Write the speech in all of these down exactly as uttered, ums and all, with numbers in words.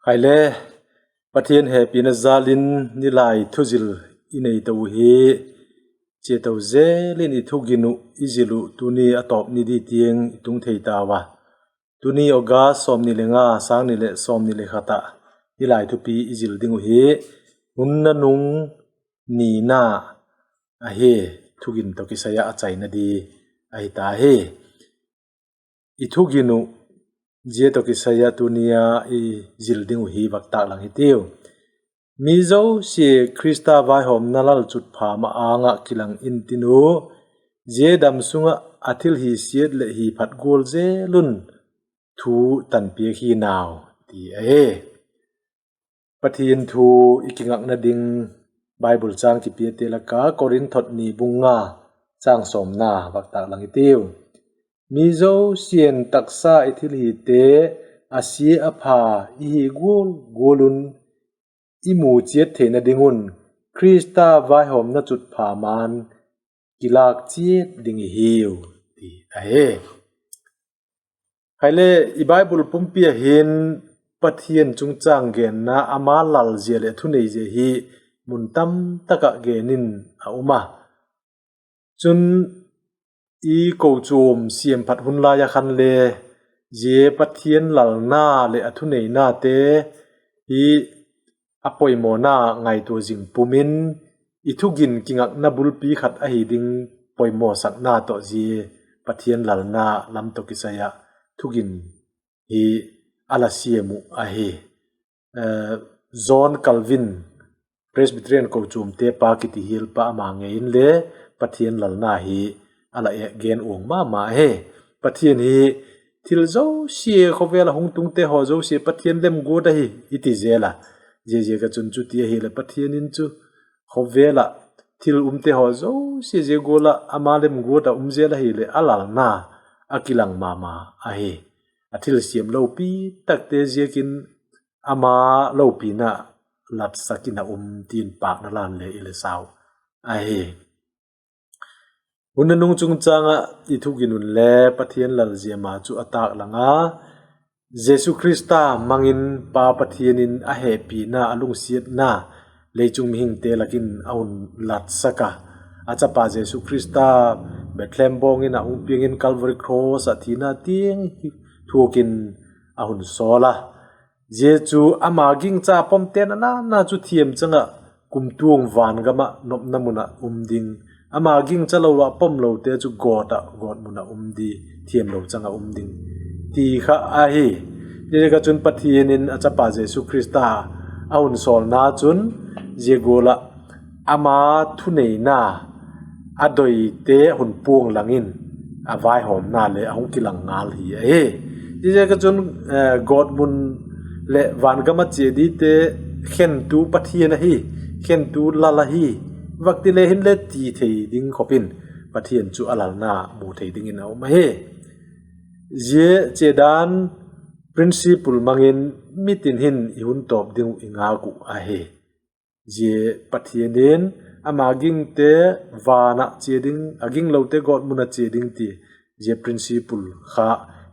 Hai le, Pathian hepina jal in nilai thuzil i nei to uh hi, chia to zel in i thugin uh i zil uh tuni a tawp ni di tiang i tung thei tau a. Tuni August sawmni le nga, sâng ni leh sawmni le khat ah nilai thupi i zil ding uh hi, hun nanung nina ahi, thugin tawh kisai ah a chaina di ahi ta hi. I thugin uh zia tawh kisai ah tuni a i zil ding uh hi vak tâk lang hitiu. Mi zosia Khrista vaihawmna lalchutpha ma-âng ah kilang intin uh, zia dam sung ah a thil hi siat leh hi phat gual zel un thu tan piak hi nau, ti ahi. Pathian thu i kingakna ding Bible châng kipiate lak ah Korinth thot ni bung nga, châng sawmna vak tâk lang hitiu. Mi zosia'n taksa i thil hite a sia a pha i hi gual gual un i mu chiat theina ding un Khrista vaihawmna chutpha ma'n kilâk chiat ding i hiu, ti ahi. Hai le, i Bible pumpi ah hin Pathian chungchâng genna, ama lalzia leh a thuneizia hi mun tam tak ah gen in a um a. Chun, i kochuam siamphat hun lai ah khan le zia Pathian lalna leh a thuneinate hi a poimawna ngaitua zing pum in, i thugin kingakna bulpi khat ahi ding poimawsakna tawh zia Pathian lalna lam tawh kisai ah thugin hi a la siam uh ahi. John Calvin, Presbyterian kochuamte pa kiti hial pa, ama ngei inle Pathian lalna hi a la gen uang ma ma ahi. Pathian hi thil zosia, khawvel ah hung tungte haw zosia Pathian lemguat ahi i ti zel a. Ziaziak ah chun chuti ahileh Pathian in chu khawvel ah thil umte haw zosia zia gual ah ama lemguat ah um zel ahileh a lalna a kilang ma ma ahi. A thilsiam lopi takte ziakin ama lopina latsak in a um ti'n pâkna lan le i la sau ahi. Hun nanung chungchâng ah i thugin un le Pathian lalzia ma chu a tâk lang a, Jesu Khrista mang in Pa Pathian in a hepina, a lungsiatna lei chung mihingte lak in a hun latsak a, a chapa Jesu Khrista Bethlehem bawng in a hung piang in Calvary Cross ah thina tiang thuak in a hun sawl a. Zia chu ama gingcha pawmte'n a nana chu thiam chang ah kumtuang vangam ah nopna mun ah um ding, ama gingcha lo ah pawmlote chu gawt ah gawt mun ah um di, thiamlo chang ah um ding ti kha ahi. Ziaziak ah chun Pathian in a chapa Jesu Khrista a hun sawlna chun zia gual ah ama thuneina a doite hun puang lang in a vaihawmna le a hung kilang ngal hi ahi. Ziaziak ah chun gawt mun leh vangam ah chia dite khentu Pathian ahi, khentu lal ahi, vak ti le hinle ti thei ding khop in Pathian chu a lalna mu thei dingin a um ahi. Zia chia dan principle mang in mitin hin i hun tawp ding uh i ngak uh ahi. Zia Pathian in ama gingte van ah chia ding, a ginglote gawt mun ah chia ding ti, zia principle kha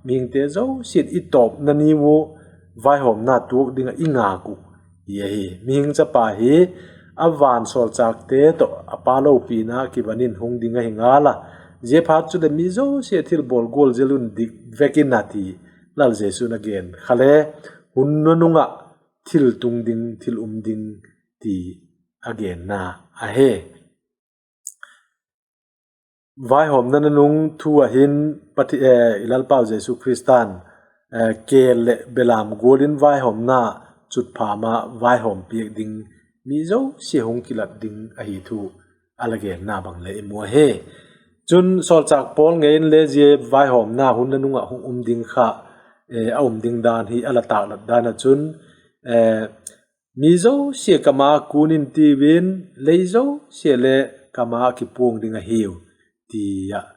mihingte zosia'n i tawpna ni uh vaihawmna tuak ding ah i ngak uh hi ahi. Mihing Chapa hi a vansawlchâkte tawh a Pa lopina kivan in hung ding ahi ngal a, ziaphat chuleh mi zosia thilbawl gual zel un dik vek in a ti Lal Jesu'n a gen kha le, hun nunung ah thil tung ding, thil um ding ti a genna ahi. Vaihawmna nunung thu ah hin i Lalpau Jesu Khrista'n kêl leh belam gual in vaihawmna chutpha ma vaihawm piak ding, mi zosia hung kilat ding ahi thu a la genna bang le i mu ahi. Chun sawlchâk Paul ngei inle zia vaihawmna hun nunung ah hung um ding kha, a um ding dan hi a la tâklat dan ah chun, mi zosia ka ma kun in tiu in, lei zosia le ka ma kipuang ding ahiu, ti ah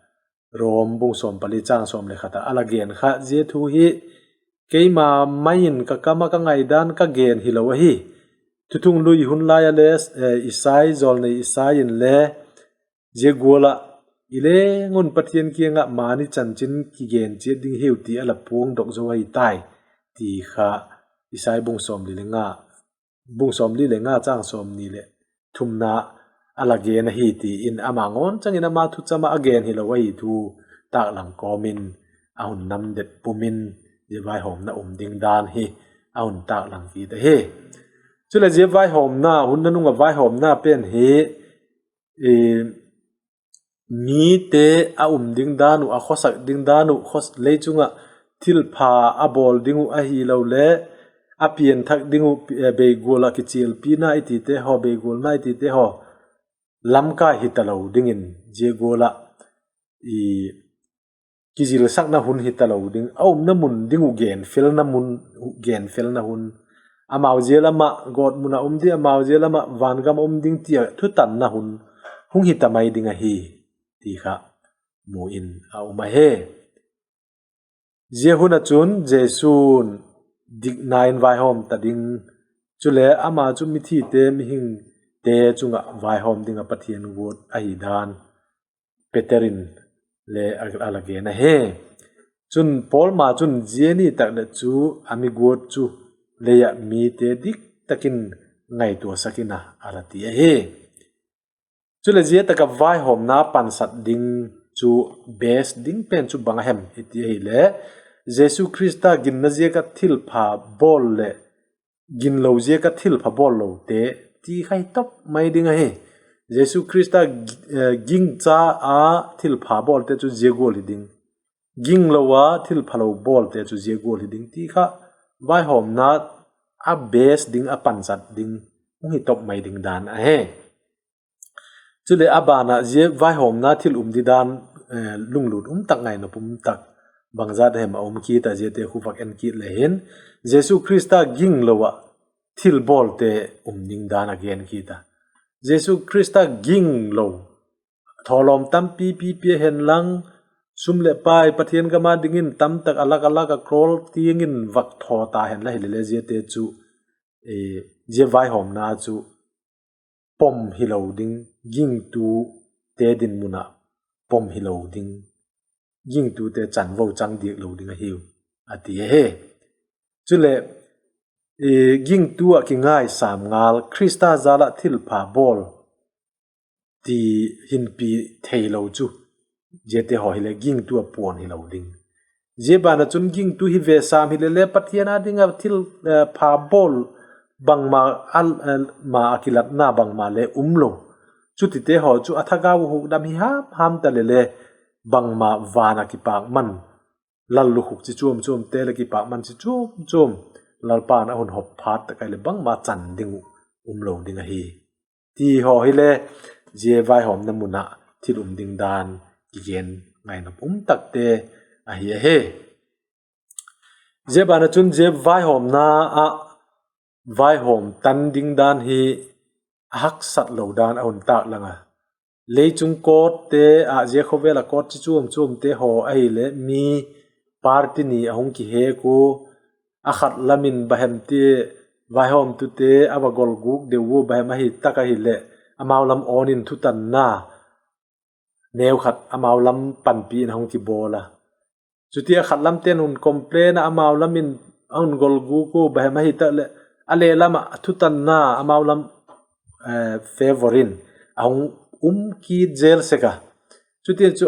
Rom bung sawm pali châng sawm le khat ah a la gen kha zia thu hi, keima mai in ka kam ah ka ngaidan ka gen hilo ahi. Thuthunglui hun lai a le Isai, jawlnei Isai inle zia gual ah, i leng un Pathian kiang ah mani chanchin kigen chiat ding hiu ti a la puangdok zo ahi tai, ti kha Isai bung sawmli le nga, bung sawmli le nga chang sawmni leh thumna a la gen ahi ti in ama ngawn chang in ama thucham ah a gen hilo ahi thu tâklang kawm in a hun namdet pum in zia vaihawmna um ding dan hi a hun tâklang kit ahi. Chuleh zia vaihawmna, hun nanung ah vaihawmna pen hi, mite a um ding dan uh, a khawsak ding dan uh, lei chung ah thilpha a bawl ding uh ahilole, a pianthak ding uh, beigual ah kichialpina i tite haw, beigualna i tite haw lamkai hitalo dingin zia gual ah kizilsakna hun hitalo ding, a umna mun ding uh genfelna mun, genfelna hun, amau zia lam ah gawtmun ah um ding, amau zia lam ah vangam ah um ding tia thutanna hun hung hita mai ding ahi ti kha mu in a um ahi. Zia hun ah chun Jesu'n dikna in vaihawm ta ding, chule ama chu mithite, mihingte chung ah vaihawm ding ah Pathian guat ahi dan Peter in le a la gen ahi. Chun Paul ma chun zia ni tak leh chu a mi guat chu lei ah mite dik tak in ngaituasak in a, a la ti ahi. Chuleh zia tak ah vaihawmna pansat ding chu base ding pen chu bang a hem i ti ahile, Jesu Khrista ginna ziak ah thilpha bawl leh ginlo ziak ah thilpha bawl lote ti kha hi top mai ding ahi. Jesu Khrista gingcha a thilpha bawlte chu zia gual hi ding, ginglo a thilphalo bawlte chu zia gual hi ding ti kha vaihawmna a base ding, a pansat ding hung hi top mai ding dan ahi. Chuleh a ban ah zia vaihawmna thil um ding dan lunglut um tak, ngainop um tak bangzat hem a um kit a, ziate khu vak en kit le hin, Jesu Khrista ginglo ah thilbawlte um ding dan a gen kit a. Jesu Khrista ginglo, thawlawm tampi pipi a hen lang, sum leh pai Pathian gam a dingin tamtak a lak a lak a crore tiang in vak thaw ta hen la hilele, ziate chu, zia vaihawmna chu pom hilo ding, gingtute dinmun ah pom hilo ding, gingtute chanvo chang diak lo ding ahiu, a ti ahi. Chuleh gingtu ah kingaisâm ngal, Khrista jal ah thilpha bawl ti hinpi theilo chu, ziate haw hile gingtu a puan hilo ding. Zia ban ah chun gingtu hi ve sâm hilele Pathian â ding ah thilpha bawl bangma, ma a kilatna bangma le um lo. Chutite haw chu a thagau uh hukdam hi ham ham ta lele, bangma van ah kipakman, lallukhuk chi chuam chuamte leh kipakman chi chuam chuam, Lalpa'n a hun hop phat tak ahileh bangma chan ding uh um lo ding ahi. Ti haw hile zia vaihawmna mun ah thil um ding dan kigen, ngainop um takte ahi ahi. Zia ban ah chun zia vaihawmna ah vaihawm tan ding dan hi a haksat lo dan a hun tâk lang a. Leichung courtte ah, zia khawvel ah court chi chuam chuamte haw ahileh mi party ni a hung kihek ua, a khat lam in bahem tia vaihawmtute a va golguk deu ua, bahem ahi tak ahileh amau lam awn in thutanna neukhat amau lam panpi in a hung kibawl a. Chutia khat lamte'n hun complain a, amau lam in a hun golguk ua, bahem ahi tak leh a le lam ah thutanna amau lam favour in a hung um kit zel sek a. Chutia chu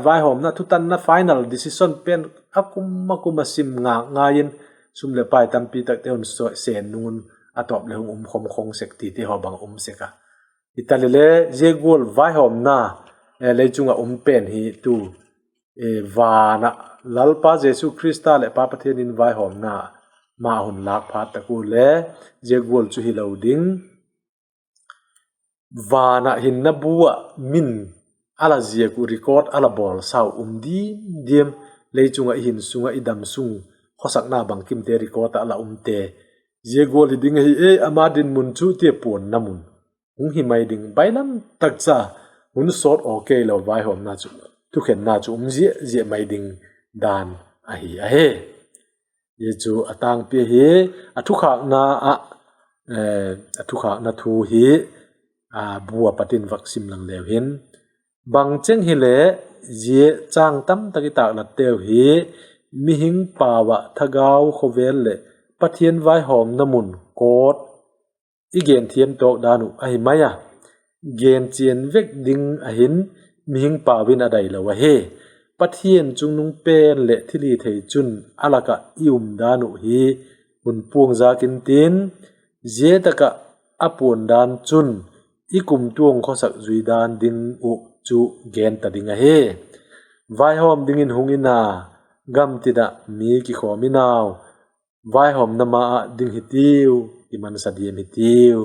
vaihawmna thutanna final decision pen a kum a kum a sim ngâk ngai in, sum leh pai tampi takte hun sen nung un a tawp leh hung um khawm khawng sek tite haw bang a um sek a. Hitaleh le zia gual vaihawmna leichung ah um pen hi tu van ah Lalpa Jesu Khrista leh Pa Pathian in vaihawmna ma a hun lâk phat tak ua le zia gual chu hilo ding. Van ah hinna bu ah min a la ziak uh, record a la bawlsau um diam diam, leichung ah i hin sung ah, i dam sung, khawsakna bangkimte record ah a la umte, zia gual hi ding ahi e, ama dinmun chu tia puanna mun hung hi mai ding, bailam tak cha, hun sawt aw kei lo vaihawmna chu, thukhenna chu um zia zia mai ding dan ahi ahi. Zia chu a tângpi ahi. A thukhâkna ah, a thukhâkna thu hi bu a pat in vak sim lang leu hin, bangcheng hile zia châng tamtak i tâklatteu hi mihing pau ah thagau, khawvel leh Pathian vaihawmna mun kawt i gen thiam tawk dan uh ahi mai a, gen chian vek ding ahin mihing pau in a dai lo ahi. Pathian chungnung pen leh thilhithei chun a lak ah i um dan uh hi hun puang zak intin, zia tak ah a puan dan chun i kumtuang khawsak zui dan ding uh chu gen ta ding ahi. Vaihawm dingin hung in a, gamtin ah mi kikhawm in au, vaihawmna ma ah ding hitiu, kimansa diam hitiu,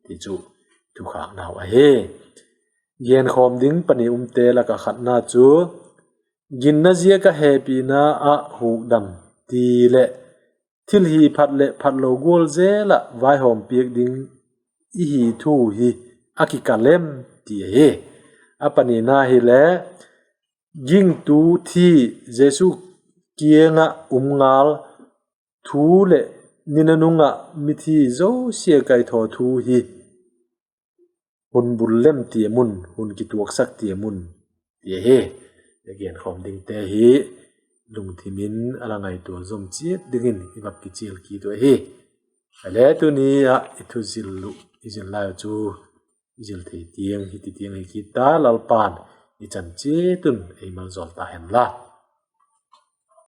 ti chu thukhâknau ahi. Genkhawm ding pani umte lak ah khatna chu, ginna ziak ah hepina ah hukdam ti leh thil hi phat leh phatlo gual zel ah vaihawm piak ding i hi thu hi a kikal em ti ahi. A panina hile, gingtu thi, Jesu kiang ah um ngal thu leh ni nanung ah mithi zosia kaithaw thu hi hun bul lem tiam un, hun kituaksak tiam un, ti ahi. Genkhawm dingte hi lungthim in a la ngaitua zom chiat dingin i vak kichial kit uh ahi. Hile tuni ah i thuzil uh i zil lai uh chu i zil thei tiang hiti tiang hi kit ta, Lalpa'n i chan chiat un ei maljawl ta hen la.